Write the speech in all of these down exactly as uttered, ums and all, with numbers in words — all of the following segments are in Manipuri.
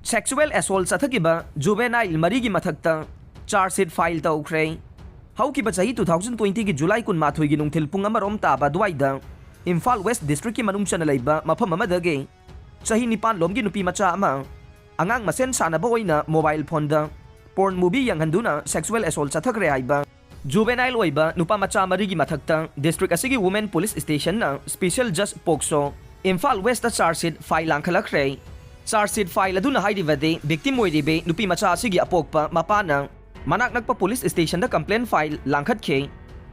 Sexual assault ꯆꯠꯊꯈꯤꯕ juvenile ꯃꯔꯤꯒꯤ ꯃꯊꯛꯇ charge sheet file ꯇꯧꯈ꯭ꯔꯦ꯫ ꯍꯧꯈꯤꯕ ꯆꯍꯤ two thousand twenty ꯒꯤ July ꯀꯨꯟꯃꯥꯊꯣꯏꯒꯤ ꯅꯨꯡꯊꯤꯜ ꯄꯨꯡ ꯑꯃꯔꯣꯝ ꯇꯥꯕ ꯑꯗꯨꯋꯥꯏꯗ ꯏꯝꯐꯥꯜ West District ꯀꯤ ꯃꯅꯨꯡ ꯆꯟꯅ ꯂꯩꯕ ꯃꯐꯝ ꯑꯃꯗꯒꯤ ꯆꯍꯤ ꯅꯤꯄꯥꯟ ꯂꯣꯝꯒꯤ ꯅꯨꯄꯤ ꯃꯆꯥ ꯑꯃ ꯑꯉꯥꯡ ꯃꯁꯦꯟ ꯁꯥꯟꯅꯕ ꯑꯣꯏꯅ mobile phone ꯗ porn movie ꯌꯦꯡꯍꯟꯗꯨꯅ sexual assault ꯆꯠꯊꯈ꯭ꯔꯦ ꯍꯥꯏꯕ juvenile ꯑꯣꯏꯕ ꯅꯨꯄꯥ ꯃꯆꯥ ꯃꯔꯤꯒꯤ ꯃꯊꯛꯇ district ꯑꯁꯤꯒꯤ Women Police Station ꯅ Special Judge POCSO Imphal West ꯇ charge sheet file ꯂꯥꯡꯈꯠꯂꯛꯈ꯭ꯔꯦ꯫ Charge sheet file ꯑꯗꯨꯅ ꯍꯥꯏꯔꯤꯕꯗꯤ victim ꯑꯣꯏꯔꯤꯕꯤ ꯅꯨꯄꯤ ꯃꯆꯥ ꯑꯁꯤꯒꯤ ꯑꯄꯣꯛꯄ ꯃꯄꯥꯅ ꯃꯅꯥꯛ ꯅꯛꯄ police station ꯗ complaint file ꯂꯥꯡꯈꯠꯈꯤ꯫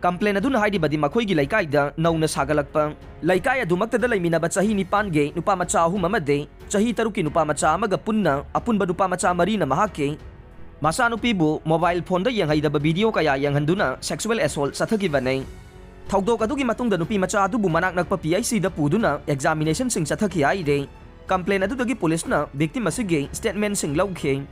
Complaint ꯑꯗꯨꯅ ꯍꯥꯏꯔꯤꯕꯗꯤ ꯃꯈꯣꯏꯒꯤ ꯂꯩꯀꯥꯏꯗ ꯅꯧꯅ ꯁꯥꯒꯠꯂꯛꯄ ꯂꯩꯀꯥꯏ ꯑꯗꯨꯃꯛꯇꯗ ꯂꯩꯃꯤꯟꯅꯕ ꯆꯍꯤ ꯅꯤꯄꯥꯟꯒꯤ ꯅꯨꯄꯥ ꯃꯆꯥ ꯑꯍꯨꯝ ꯑꯃꯗꯤ ꯆꯍꯤ ꯇꯔꯨꯛꯀꯤ ꯅꯨꯄꯥ ꯃꯆꯥ ꯑꯃꯒ ꯄꯨꯟꯅ ꯑꯄꯨꯟꯕ ꯅꯨꯄꯥ ꯃꯆꯥ ꯃꯔꯤꯅ ꯃꯍꯥꯛꯀꯤ ꯃꯆꯥꯅꯨꯄꯤꯕꯨ mobile phone ꯗ ꯌꯦꯡꯍꯩꯗꯕ video ꯀꯌꯥ ꯌꯦꯡꯍꯟꯗꯨꯅ sexual assault ꯆꯠꯊꯈꯤꯕꯅꯤ꯫ ꯊꯧꯗꯣꯛ ꯑꯗꯨꯒꯤ ꯃꯇꯨꯡꯗ ꯅꯨꯄꯤ ꯃꯆꯥ ꯑꯗꯨꯕꯨ ꯃꯅꯥꯛ ꯅꯛꯄ P I C ꯗ ꯄꯨꯗꯨꯅ examination ꯁꯤꯡ ꯆꯠꯊꯈꯤ ꯍꯥꯏꯔꯦ꯫ Complaint ꯑꯗꯨꯗꯒꯤ police ꯅ victim ꯑꯁꯤꯒꯤ statement ꯁꯤꯡ ꯂꯧꯈꯤ꯫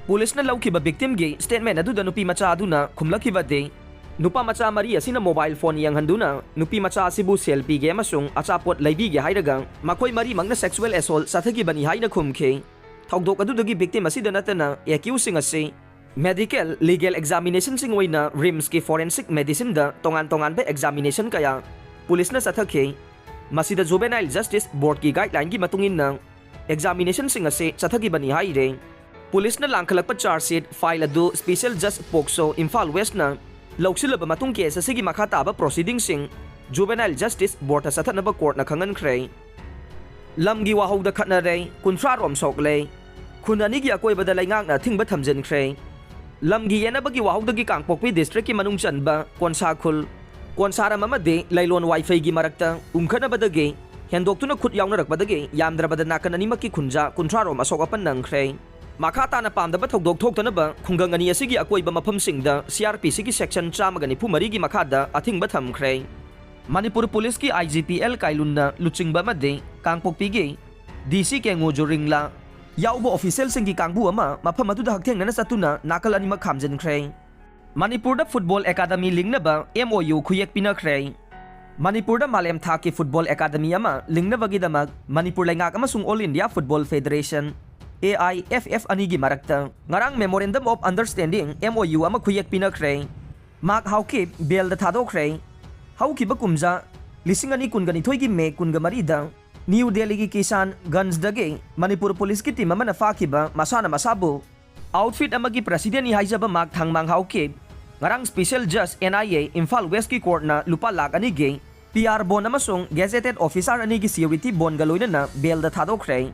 Police ꯅ ꯂꯧꯈꯤꯕ victim ꯒꯤ statement ꯑꯗꯨꯗ ꯅꯨꯄꯤ ꯃꯆꯥ ꯑꯗꯨꯅ ꯈꯨꯝꯂꯛꯈꯤꯕꯗꯤ, ꯅꯨꯄꯥ ꯃꯆꯥ ꯃꯔꯤ ꯑꯁꯤꯅ mobile phone ꯌꯦꯡꯍꯟꯗꯨꯅ ꯅꯨꯄꯤ ꯃꯆꯥ ꯑꯁꯤꯕꯨ ꯁꯦꯜ ꯄꯤꯒꯦ ꯑꯃꯁꯨꯡ ꯑꯆꯥꯄꯣꯠ ꯂꯩꯕꯤꯒꯦ ꯍꯥꯏꯔꯒ ꯃꯈꯣꯏ ꯃꯔꯤꯃꯛꯅ sexual assault ꯆꯠꯊꯈꯤꯕꯅꯤ ꯍꯥꯏꯅ ꯈꯨꯝꯈꯤ꯫ ꯊꯧꯗꯣꯛ ꯑꯗꯨꯗꯒꯤ victim ꯑꯁꯤꯗ ꯅꯠꯇꯅ accused ꯁꯤꯡ ꯑꯁꯤ medical, legal examination ꯁꯤꯡ ꯑꯣꯏꯅ RIMS ꯀꯤ forensic medicine ꯗ ꯇꯣꯉꯥꯟ ꯇꯣꯉꯥꯟꯕ examination ꯀꯌꯥ police ꯅ ꯆꯠꯊꯈꯤ꯫ ꯃꯁꯤꯗ Juvenile Justice Board ꯀꯤ guideline ꯒꯤ ꯃꯇꯨꯡ ꯏꯟꯅ examination ꯁꯤꯡ ꯑꯁꯤ ꯆꯠꯊꯈꯤꯕꯅꯤ ꯍꯥꯏꯔꯦ꯫ Police ꯅ ꯂꯥꯡꯈꯠꯂꯛꯄ charge sheet file ꯑꯗꯨ Special Judge POCSO Imphal West ꯅ ꯂꯧꯁꯤꯜꯂꯕ ꯃꯇꯨꯡ case ꯑꯁꯤꯒꯤ ꯃꯈꯥ ꯇꯥꯕ proceeding ꯁꯤꯡ Juvenile Justice Board ꯇ ꯆꯠꯊꯅꯕ court ꯅ ꯈꯪꯍꯟꯈ꯭ꯔꯦ꯫ ꯂꯝꯒꯤ ꯋꯥꯍꯧꯗ ꯈꯠꯅꯔꯦ, ꯀꯨꯟꯊ꯭ꯔꯥ ꯔꯣꯝ ꯁꯣꯛꯂꯦ꯫ ꯈꯨꯟ ꯑꯅꯤꯒꯤ ꯑꯀꯣꯏꯕꯗ ꯂꯩꯉꯥꯛꯅ ꯑꯊꯤꯡꯕ ꯊꯝꯖꯤꯟꯈ꯭ꯔꯦ꯫ ꯂꯝꯒꯤ ꯌꯦꯟꯅꯕꯒꯤ ꯋꯥꯍꯧꯗꯒꯤ ꯀꯥꯡꯄꯣꯛꯄꯤ district ꯀꯤ ꯃꯅꯨꯡ ꯆꯟꯕ ꯀꯣꯟꯁꯥ ꯈꯨꯜ, ꯀꯣꯟꯁꯥꯔꯝ ꯑꯃꯗꯤ ꯂꯩꯂꯣꯟ ꯋꯥꯏꯐꯩꯒꯤ ꯃꯔꯛꯇ ꯎꯝꯈꯠꯅꯕꯗꯒꯤ ꯍꯦꯟꯗꯣꯛꯇꯨꯅ ꯈꯨꯠ ꯌꯥꯎꯅꯔꯛꯄꯗꯒꯤ ꯌꯥꯝꯗ꯭ꯔꯕꯗ ꯅꯥꯀꯟ ꯑꯅꯤꯃꯛꯀꯤ ꯈꯨꯟꯖꯥ ꯀꯨꯟꯊ꯭ꯔꯥ ꯔꯣꯝ ꯑꯁꯣꯛ ꯑꯄꯟ ꯅꯪꯈ꯭ꯔꯦ꯫ ꯃꯈꯥ ꯇꯥꯅ ꯄꯥꯝꯗꯕ ꯊꯧꯗꯣꯛ ꯊꯣꯛꯇꯅꯕ ꯈꯨꯡꯒꯪ ꯑꯅꯤ ꯑꯁꯤꯒꯤ ꯑꯀꯣꯏꯕ ꯃꯐꯝꯁꯤꯡꯗ C R P C ꯒꯤ section ꯆꯥꯝꯃꯒ ꯅꯤꯐꯨ ꯃꯔꯤꯒꯤ ꯃꯈꯥꯗ ꯑꯊꯤꯡꯕ ꯊꯝꯈ꯭ꯔꯦ꯫ ꯃꯅꯤꯄꯨꯔ police ꯀꯤ I G P L ꯀꯥꯏꯂꯨꯟꯅ ꯂꯨꯆꯤꯡꯕ ꯑꯃꯗꯤ ꯀꯥꯡꯄꯣꯛꯄꯤꯒꯤ D C ꯀꯦꯡꯉꯨ ꯖꯨꯔꯤꯡꯂꯥ ꯌꯥꯎꯕ official ꯁꯤꯡꯒꯤ ꯀꯥꯡꯕꯨ ꯑꯃ ꯃꯐꯝ ꯑꯗꯨꯗ ꯍꯛꯊꯦꯡꯅꯅ ꯆꯠꯇꯨꯅ ꯅꯥꯀꯜ ꯑꯅꯤꯃꯛ ꯈꯥꯝꯖꯤꯟꯈ꯭ꯔꯦ꯫ ꯃꯅꯤꯄꯨꯔꯗ football academy ꯂꯤꯡꯅꯕ M O U ꯈꯨꯌꯦꯛ ꯄꯤꯅꯈ꯭ꯔꯦ꯫ ꯃꯅꯤꯄꯨꯔꯗ ꯃꯥꯂꯦꯝ ꯊꯥꯛꯀꯤ football academy ꯑꯃ ꯂꯤꯡꯅꯕꯒꯤꯗꯃꯛ ꯃꯅꯤꯄꯨꯔ ꯂꯩꯉꯥꯛ ꯑꯃꯁꯨꯡ All India Football Federation, A I F F ꯑꯅꯤꯒꯤ ꯃꯔꯛꯇ ꯉꯔꯥꯡ Memorandum of Understanding, M O U, ꯑꯃ ꯈꯨꯌꯦꯛ ꯄꯤꯅꯈ꯭ꯔꯦ꯫ ꯃꯥꯔꯛ ꯍꯥꯎꯀꯤꯞ ꯕꯦꯜꯗ ꯊꯥꯗꯣꯛꯈ꯭ꯔꯦ꯫ ꯍꯧꯈꯤꯕ ꯀꯨꯝꯖꯥ ꯂꯤꯁꯤꯡ ꯑꯅꯤ ꯀꯨꯟꯒ ꯅꯤꯊꯣꯏꯒꯤ ꯃꯦ ꯀꯨꯟꯒ ꯃꯔꯤꯗ ꯅ꯭ꯌꯨ ꯗꯦꯜꯂꯤꯒꯤ ꯀꯤꯁꯥꯟ ꯒꯟꯖꯗꯒꯤ ꯃꯅꯤꯄꯨꯔ ꯄꯨꯂꯤꯁꯀꯤ ꯇꯤꯝ ꯑꯃꯅ ꯐꯥꯈꯤꯕ ꯃꯁꯥꯅ ꯃꯁꯥꯕꯨ ꯑꯥꯎꯠꯐꯤꯠ ꯑꯃꯒꯤ ꯄ꯭ꯔꯁꯤꯗꯦꯟꯅꯤ ꯍꯥꯏꯖꯕ ꯃꯥꯔꯛ ꯊꯥꯡꯃꯥꯡ ꯍꯥꯎꯀꯤꯞ ꯉꯔꯥꯡ ꯁ꯭ꯄꯦꯁꯦꯜ ꯖꯖ, ꯑꯦꯟ ꯑꯥꯏ ꯑꯦ, ꯏꯝꯐꯥꯜ ꯋꯦꯁꯀꯤ ꯀꯣꯔꯠꯅ ꯂꯨꯄꯥ ꯂꯥꯈ ꯑꯅꯤꯒꯤ ꯄꯤ ꯑꯥꯔ ꯕꯣꯟ ꯑꯃꯁꯨꯡ ꯒꯦꯖꯦꯇꯦꯠ ꯑꯣꯐꯤꯁꯥꯔ ꯑꯅꯤꯒꯤ ꯁꯤꯌꯨꯔꯤꯇꯤ ꯕꯣꯟꯒ ꯂꯣꯏꯅꯅ ꯕꯦꯜꯗ ꯊꯥꯗꯣꯛꯈ꯭ꯔꯦ꯫